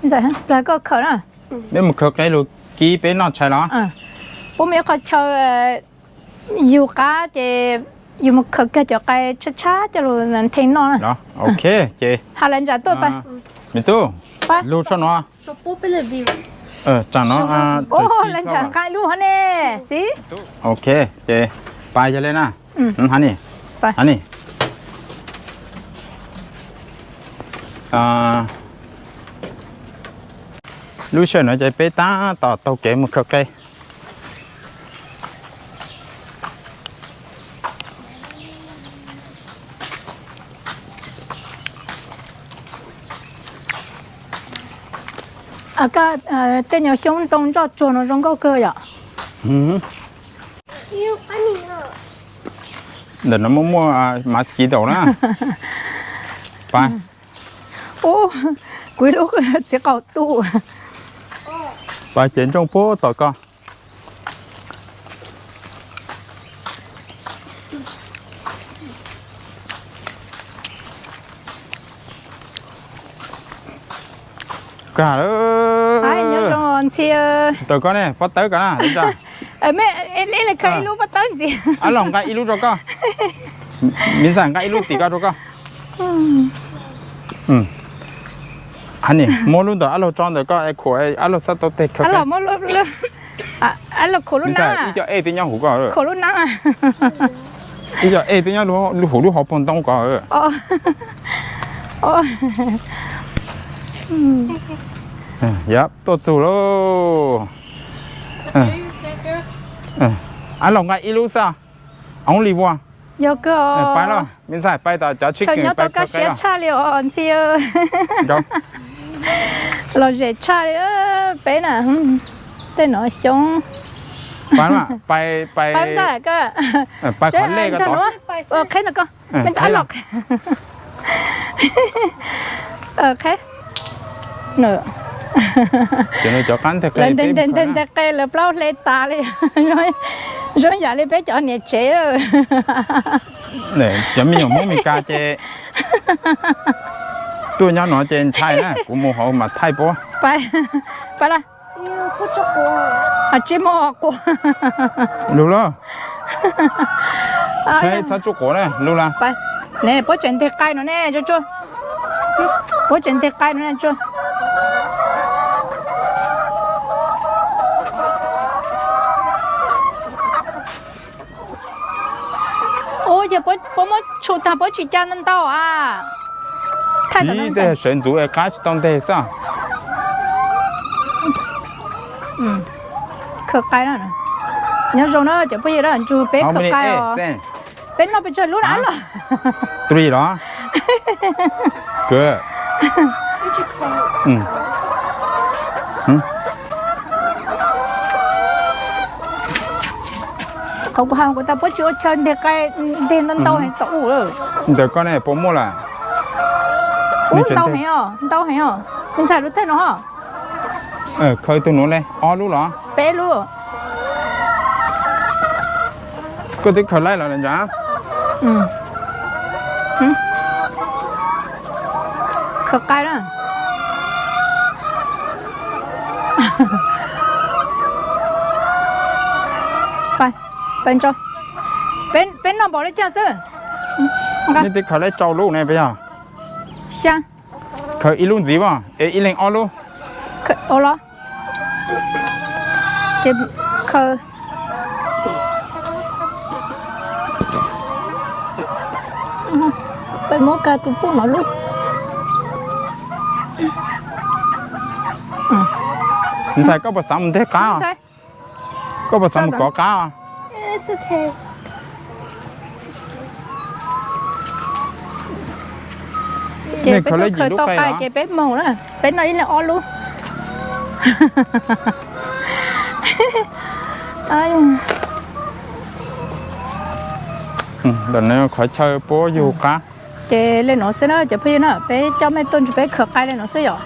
Plag koj khaws na. Peb mus khaws qe lug kib peb noj tshais los? Puab muaj ib qho chaw yug qab ces yug mus khaws kiag cov qe tshab tshab coj lug theej noj na. Ok, ces ha lawv ntsam tuaj pab. Me tub, lug tso no. Tsaam no, lawv ntsam nqa ib lub hov ne, xib. Ok, ces pab yog le na. Ha ni, ha ni. Lub sij hawm no ces peb tab tom taug kev mus khaws qe. Tej nyuag xyoob ntoo ntsoj tsuag no zoo nkauj kawg yom. Ntawm no muaj muaj mosquito na. Pab, kuv ib lub txiv qaub tu. Pab ces ntsooj puag tom koj. Kag lawm. Ntxhi, tawm koj ne, pob tawb koj na. Ib leeg khaws ib lub pob tawb ntxiv. Ab los nqa ib lub rau koj. Miv Xais nqa ib lub tim koj rau koj. Ha ni, muab lub ntawm ab laug tso ntawm koj es khuam ab laug xab tau teg khaws. Ab laug khuam lub nab, ib co ej twb nyob huv koj, khuam lub nab. Ib co ej twb nyob huv lub hauv paus ntoo koj. Yog tuaj txug lauj. Ab laug nqa ib lub xwb. Only one. Yog kawg. Pab los, Miv Xais pab tom cov chicken nyob tau kaj siab tshaj li os ntxhi. Los zem tshaj li peb na. Tej no xyoob. Pab, pab, pab Ntxawg, pab qhov lej ko, qheb ntawm koj, Ntxawg, Ntxawg los qheb. Cov qab nteg qe, nteg nteg qe lawv plaub hle tas li. Zoo yam li peb cov niam tsev. Cov me nyuam Hmoob Mes Kas ces tuaj nyob no ces ntshai na, kuv mus hauv mas thaij puab. Pab la, tsis muaj quas. Lug lawm. Txhob tsuj quav na, lug la. Ne, puab tseem nteg qe no ne, tsuj tsuj. Puab tseem nteg qe no ne, tsuj. Ua cas puab muab tshum tag puab tsis ca ntau a? Thaij tau no, sawv ntxuv es qab tsis tau nteg xwb. Khaws qe na. Nyob zoo na cov phooj ywg na, ntsug peb khaws qe os. Peb noj pes tsawg lub na los? Three los? Good. Qhov kuv hais kuv tas puab tsis ua chaw nteg qe, nteg ntau ntau heev tom u lawm. Ntawm koj ne puas muaj lawm? Ub, ntau heev os, ntau heev os. Me ntxhais lub thawj no ho. Khaws tug nuav le ob lub los? Peb lub. Koj twb khaws laib los ntag. Khaws qe na. Peb noj npaum le caag xwb? Nej twb khaws laib rau lub ne puas yog? Xyaa. Khaws ib lub ntxiv as, es ib leeg ob lub. Los, ces khaws. Peb muab kag tus pub no lub. Ntxhais, koj puas xav mus nteg qab? Koj puas xav mus kov qab? Ces peb tuaj khaws tau qe ces peb moog na, peb noj ib leeg ob lub. Ntawm no qhov chaw puab yug qab. Ces le nuav xwb na cov phooj ywg na, peb coj mej tuaj nrug peb khaws qe le nuav xwb yom.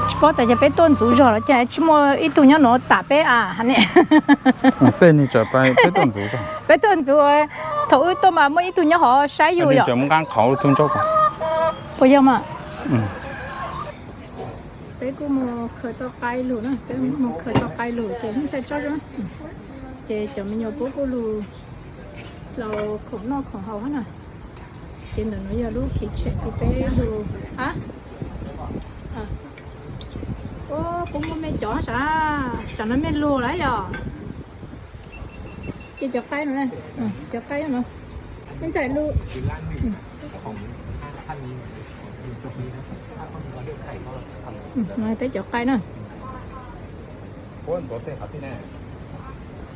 Tsis paub tas ces peb tuaj ntxuv zog los cas tsis muaj ib tug nyob nuav tam peb a ne. Tej neeg tseem pab peb tuaj ntxuv zog. Peb tuaj ntxuv, thaum wb tuaj mas muaj ib tug nyob hov saib yus yom. Puas yog mas? Peb kuj mus khaws tau qai lug na, peb mus khaws tau qai lug ces ntxhais tsob zoo. Ces cov me nyuam puab kuj lug hlau khoom noj khoom haus hab na. Ces ntawm nuav yog lub kitchen kws peb lug hab. Ua, puab muaj mej cov sav, sav no mej lug lawm yog. Ces cov qai no, cov qai no, mej ntxhais lug. Peb cov qai na.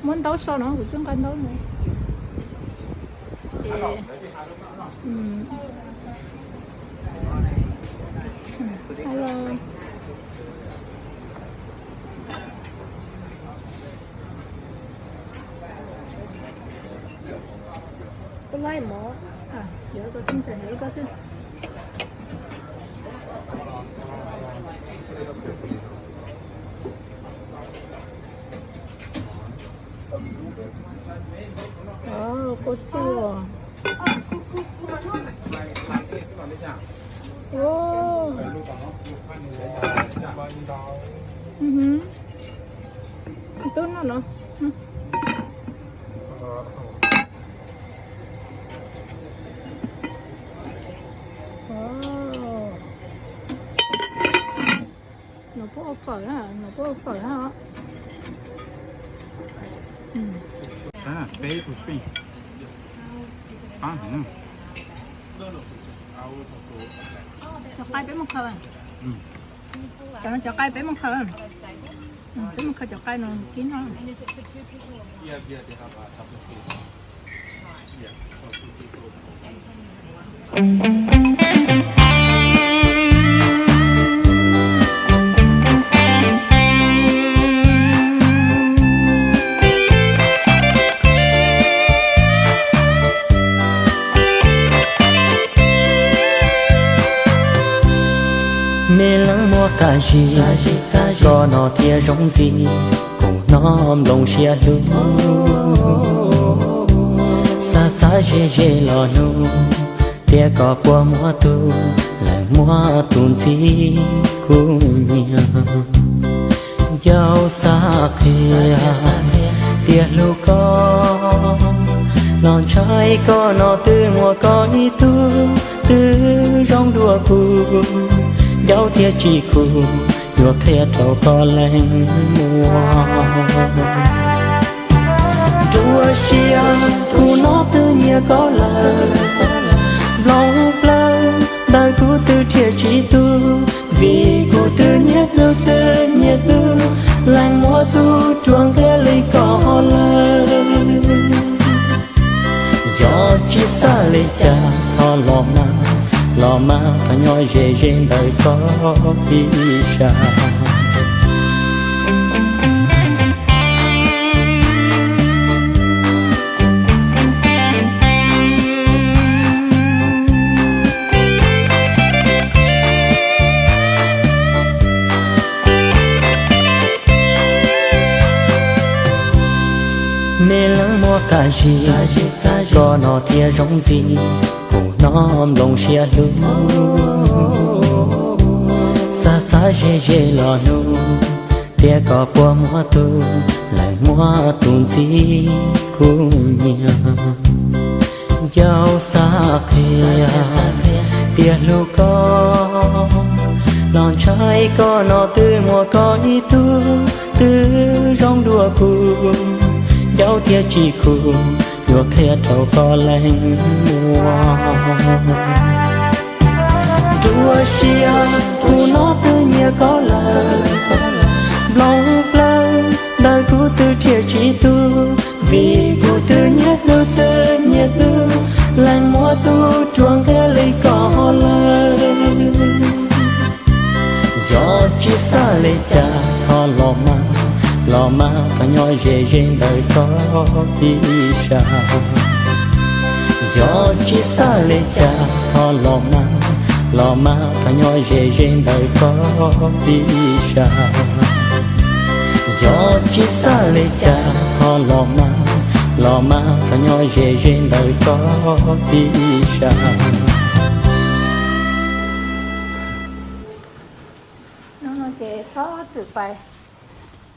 Muab ntaub so no, kuv coj nqa ntaub no. Ces, hello. Pub laib mov, yuav koj xwb, ntxhais yuav koj xwb. Kua xwb os. Tub noj no. Nov puab ua fawm na, nov puab ua fawm na. Cov qai peb mus khaws. Cov no cov qai peb mus khaws. Peb mus khaws cov qai no kib no. Me leej muaj kam zis, koj no thiaj zoo ntxim, kuv hnov nploos siab hlub. Xav xav ze ze los nug, tias koj puas muaj tug, leej muaj tug ntxim kuv nyiam. Ncauj xav qhia tias hlub koj, los ntshai koj no twb muaj koj ib tug, twb zoo dua kuv. Ncauj thiaj tsis khum, yuav qhia rau koj leej muaj. Nruab siab kuv no twb nyiam koj lawm, nploos plawg ntawm kuv twb rhiaj tsis tu, vim kuv twb nyiam hlub twb nyiam hlub, leej muaj tug ruam nqia li koj lawm. Yog tsis xav li cas thov los mas, los mas thov nyob ze ze ntawm koj ib sab. Me leej muaj kam zis, koj no thiaj zoo ntxim, kuv hnov nploos siab hlub. Xav xav ze ze los nug, tias koj puas muaj tug, leej muaj tug ntxim kuv nyiam. Ncauj xav qhia tias hlub koj, los ntshai koj no twb muaj koj ib tug, twb zoo dua kuv. Ncauj thiaj tsis khum, yuav qhia rau koj leej muaj. Nruab siab kuv no twb nyiam koj lawm, nploos plawg ntawm kuv twb rhiaj tsis tu, vim kuv twb nyiam hlub twb nyiam hlub, leej muaj tug ruam nqia li koj lawm. Yog tsis xav li cas thov los mas, los mas thov nyob ze ze ntawm koj ib sab. Yog tsis xav li cas thov los mas, los mas thov nyob ze ze ntawm koj ib sab. Yog tsis xav li cas thov los mas, los mas thov nyob ze ze ntawm koj ib sab. Ces txhob txwm pais,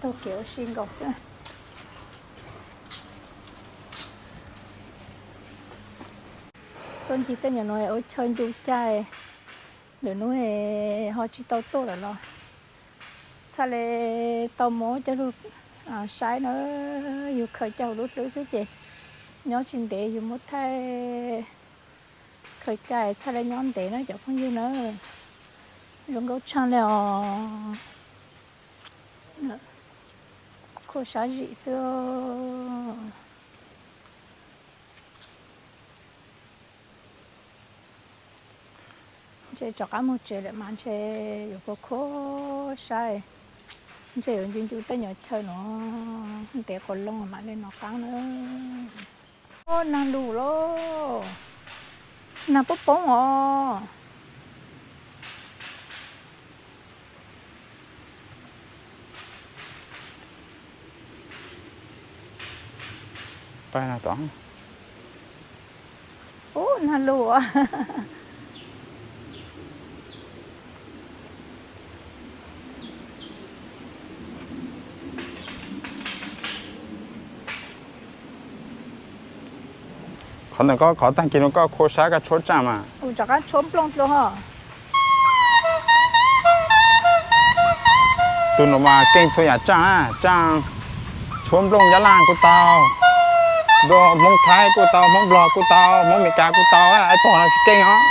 taug kev ua si nkaus xwb. Tuaj ncig tej nyuag no ua chaw ncu cai, lwm hnub ho tsis tau tuaj lawm los txhaj le tau muab coj lug saib na. Yus khaws cai hauv lub hlwb xwb ces nyob tsis ntev yus muab thaij, khaws cai txhaj le nyob ntev na cov phooj ywg na. Zoo nkauj tshaj le os. Khuab sab zim xwb. Ntshe rov qab mus tsev lawm mas ntshe yuav khuab khuab sab, ntshe yuav ncu ncu tej nyuag chaw no, ntev quas loo mam li no qaab na. Nag lug lauj, nag poob poob os. Ub, nag lug. Qhov ntawm koj khov tag kis no koj khuab sab koj tshuab tsaaj mas. Rov qab tshuab nplooj dlua ho. Tus no mas keej txhua yam tsaaj na, tsaaj tshuab nplooj Nyab Laj kuj tau, nplooj Hmoob Thaib kuj tau, Hmoob Nplog kuj tau, Hmoob Amelikas kuj tau, ib pog no tsis keej os.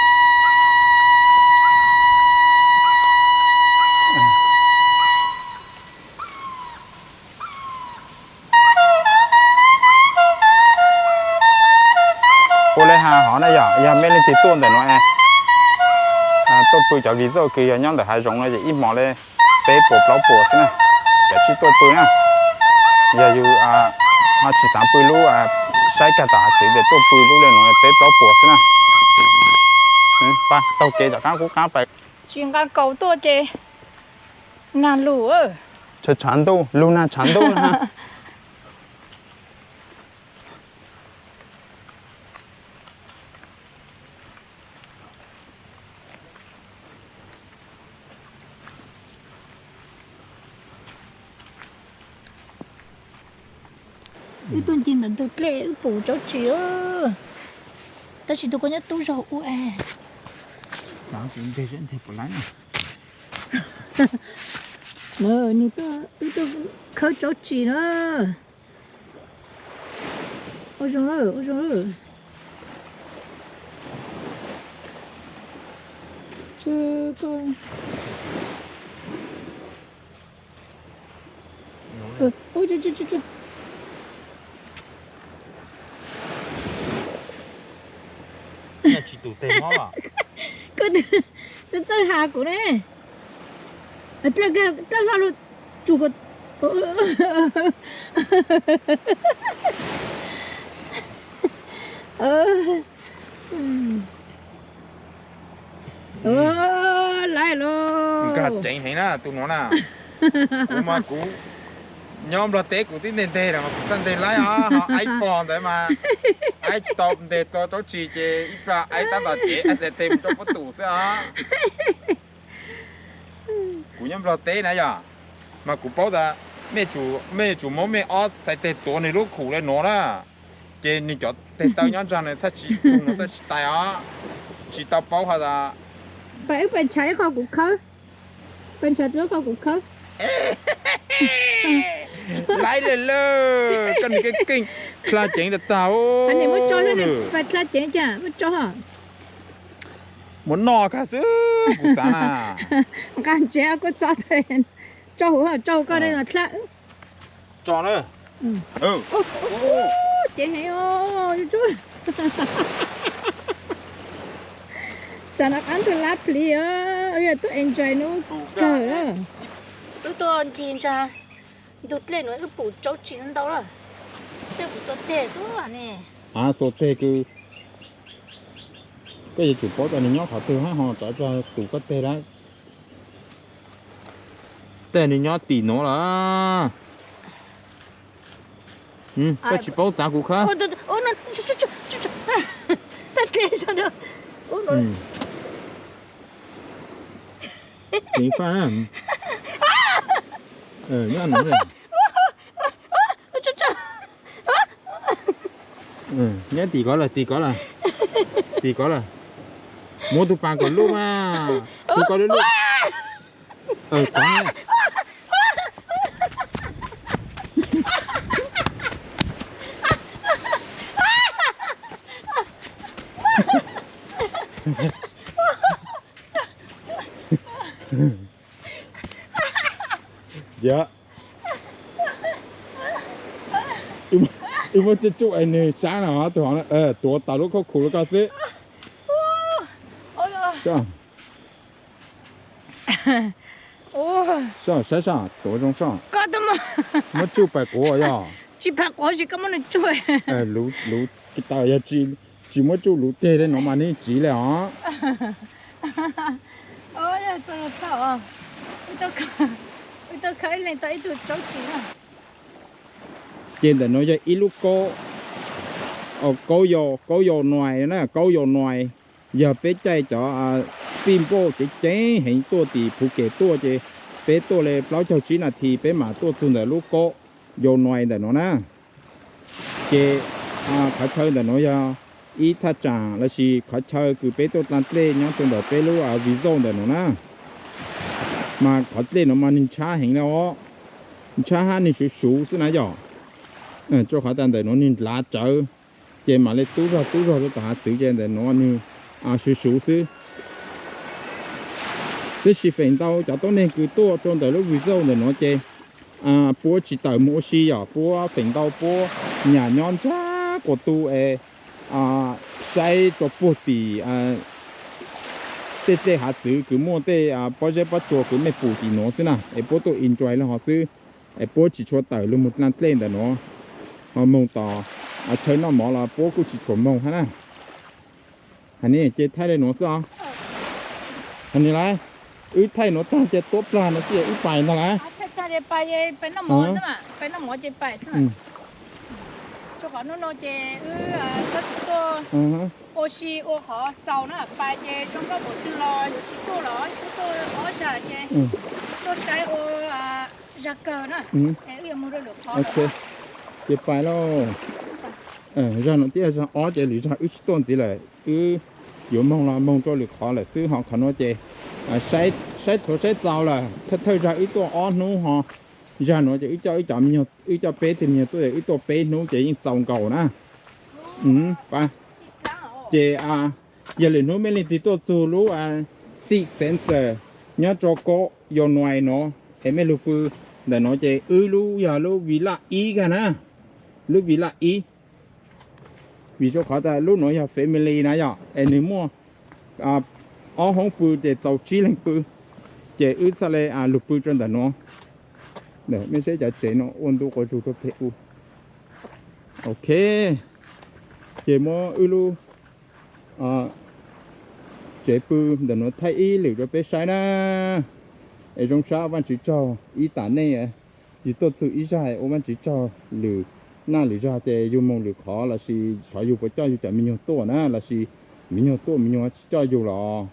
Ua le has hov na yog, yog mej leej twg tuaj ntawm no, tuaj pw cov viv zaj kws yog nyob ntawm hav zoov no ces ib hmos le peb puas plaub puas xwb na, cov tsis tuaj pw na. Yog yus ho tsis xav pw lub, saib kag tom hav txwv ces tuaj pw lub le no peb plaub puas xwb na. Taug kev tom qaab qub qaab pais. Tsis nqa kaus tuaj ces nag lug. Tshav ntuj, lug nag tshav ntuj na. Wb tuaj ncig ntawm ntug dlej wb pum tsaub tsis, tab sis tus koj nyob tub zog ua es. Wb tuaj khawb tsaub tsis na. Ua zoo lawm, ua zoo lawm. Koj txawj txawj has kuv ne. Dlawb hlo lug tsum. Lawm lauj. Nkag ceev heev na tus nuav na. Kuv mas kuv nyob Nplog teb kuv tib nteg nteg los mas kuv txhaj nteg laib os, ho aib pog ntawd mas aib tsis tau nteg tau tsaub tsis ces ib plag aib tab tom cev aib txhais teg mus rau pob tus xwb os. Kuv nyob Nplog teb na yog, mas kuv paub tas mej yuav tsum muab mej ob txhais teg tuav nwg lub khum le nuav na, ces nwg cov teg taw nyob nraag nwg txhaj tsis, txhaj tsis tais os. Tsis tau paub has tas. Pab wb pab ntshav ib qho kuv khawb, pab ntshav ib qho kuv khawb. Laib le lawm, koj nwg keej keej dlha ceev tag tag. Pab dlha ceev cas muab tso. Muab noj kag xwb kuv xav na. Nqa ntsev kuj txob tso huv, tso huv koj dlha. Tso na. Ceev heev. Tsam no qab ntug lab pliv, yog tuaj enjoy nub kawg na. Wb tuaj ncig ntsa ntug dlej nuav wb pum tsaub tsis ntau lawm. Tej pum tau teg xwb ne. Av, xuas teg kws koj yuav tsum paub tas nws nyob qhov twg hab ho rov rau tus koj teg lawm. Tej nws nyob tim nuav lawm. Koj tsis paub txav kuv khawb. Tag dlej. Ceev faj na. Nyob no. Nyob tim ko lawm, tim ko lawm. Tim ko lawm. Muab tus pas kom lub mas. Tus ko lub lub. Yog, wb muab tsuj tsuj es nws sab no, tus hov tuav tau lub khauj khum rau koj xwb. Saib, saib, tuav zoo saib. Muab tsuj pais quav yog. Tsis pais quav, tsis, koj muab nws tsuj. Luv, luv taws yog tsis muab tsuj luv teg li no mas nws tsiv li os. Ces ntawm no yog ib lub kaub, kaub yau, kaub yau nuais na, kaub yau nuais. Yog peb caij cov speedboat ceev ceev heev tuaj tim Phuket tuaj ces peb tuaj li plaub caug tsib nas this peb mam tuaj txug ntawm lub kaub yau nuais ntawm no na. Ces qhov chaw ntawm no yog ib thaj tsam lossis qhov chaw kws peb tuaj dlaa dlej nyob rau ntawm peb lub Vizou ntawm no na. Mas qhov dlej no mas nws ntshab heev li os, ntshab hab nws suv suv xwb na yom. Rau qhov tas ntawm no nws ndlav tsawv, ces mam li tub zog tub zog rau tom hav txwv ces ntawm no nws suv suv xwb. Tab sis feem ntau cov tuab neeg kws tuaj rau ntawm lub Vizou ntawm no ces puab tsis tawm mus ua si yom, puab feem ntau puab nyam nyob ntsab quas tu es saib rua puag tim tej dlej hav txwv kws muaj tej pob zeb pob tsua kws mej pum tim nuav xwb na, es puab tuaj enjoy le hov xwb, es puab tsis tshua tawm lug mus dlaa dlej ntawm nuav. Ho moog tom chaw noj mov los puab kuj tsis tshua moog hab na. Hab ne ces thaij le nuav xwb os. Hab ne lawm, wb thaij nuav taag ces tuab plag nuav xwb wb pais ntag lawm. Ua si ua qhov xaus na, pais ces zoo nkauj npaum twg los yuav tsis tuaj los, tuaj ob zag ces tuaj saib ua zag kawg na. Ces pais lauj. Zag no twb yog zag ob ces lwm zag wb tsis tuaj ntxiv lawm, wb yuav moog los moog rua lwm qhov lawm xwb, ho qhov nuav ces saib thuav saib txaus lawm, thawj thawj zag wb tuaj ob hnub ho zag nuav ces wb coj wb cov, wb coj peb tug me nyuag tuaj, wb tuaj peb hnub ces yeej txaus nkaus na. Ces yog lwm hnub mej leej twg tuaj txug lub Six Senses nyob rau Koh Yai Nuai no es mej lug pw ntawm no ces wb lub yog lub villa ib kag na, lub villa ib. Vim rau qhov tas lub nuav yog family na yom, es nwg muaj ob hoob pw ces txaus tsib leeg pw, ces wb txhaj le lug pw rau ntawm nuav. Mej saib cov tsev no ua ntu quas zug rau peg u. Ok, ces muab wb lub tsev pw ntawm nuav thaij ib lwm rau peb saib na. Es zoo sab Vaajtswv tsaug ib tas neej, yug tuaj txug ib zag ua Vaajtswv tsaug, lwm naj lwm zag ces yug moog lwm qhov lossis xyov yug puas coj yug cov me nyuag tuaj na, lossis me nyuag tuaj me nyuag tsis coj yug los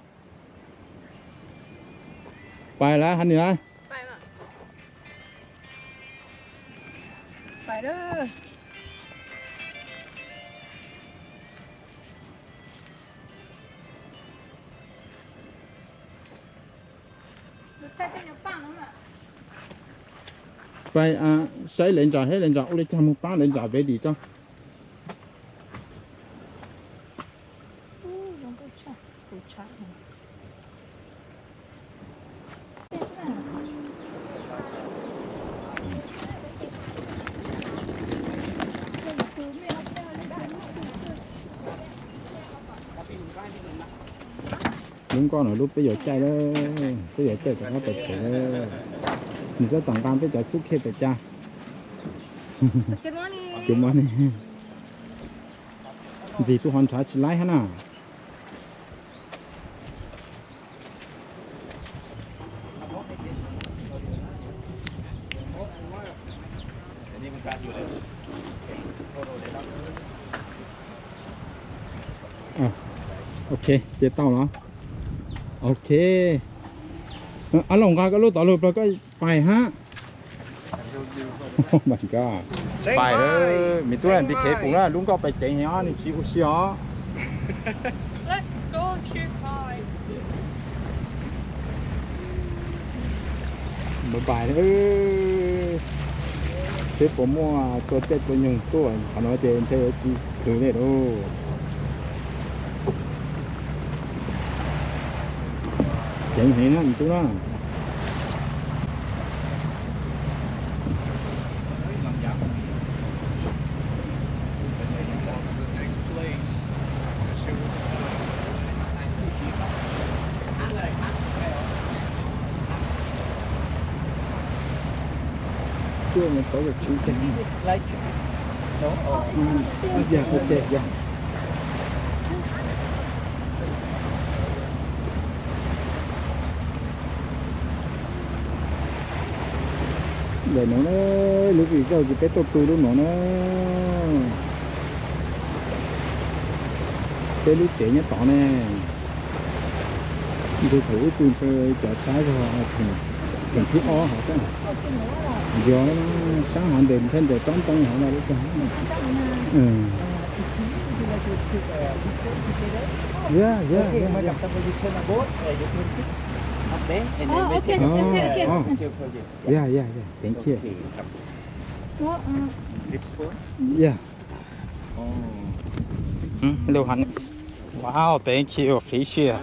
pais lawm hab ne na. Pais saib le ntsa, saib le ntsa ua le caag moog paab le ntsa ve dim tso. Lub nkoj no lub peb yuav caij lawm, peb yuav caij rov qab pais tsev lawm. Nws tab tom nqa peb cov xub khej pais cas. Ntxig tub hov nrhav tsis laib hab na. Ok, ces tau los. Ok. Ab Looj, nqa koj lub tod lug plaws koj pais hab. Oh my god. Pais lawm, me tub, be careful na, lub nkoj pais ceev heev os, nws tsis ua si os. Bye bye. Seb puas muaj tua caij tua nyoog tuaj qhov no ces ntshe yuav tsis khwv li lauj. Ceev heev na me tub na. Cuaj no tau yog tsib thiab. Yog, ok, yog. Ntawm no na, lub vim zauj ces peb tuaj pw lub no na. Peb lub tsev nyob tod ne. Ntshe thaum ub pw ntshe cov sab zog theem thib ob hov xwb. Yog, sab hov ntawm ntshai ntawm tsob ntoo hov los lub cag. Yeah, yeah, yeah, yeah. Yeah, yeah, yeah, thank you. Yeah. Wow, thank you, appreciate.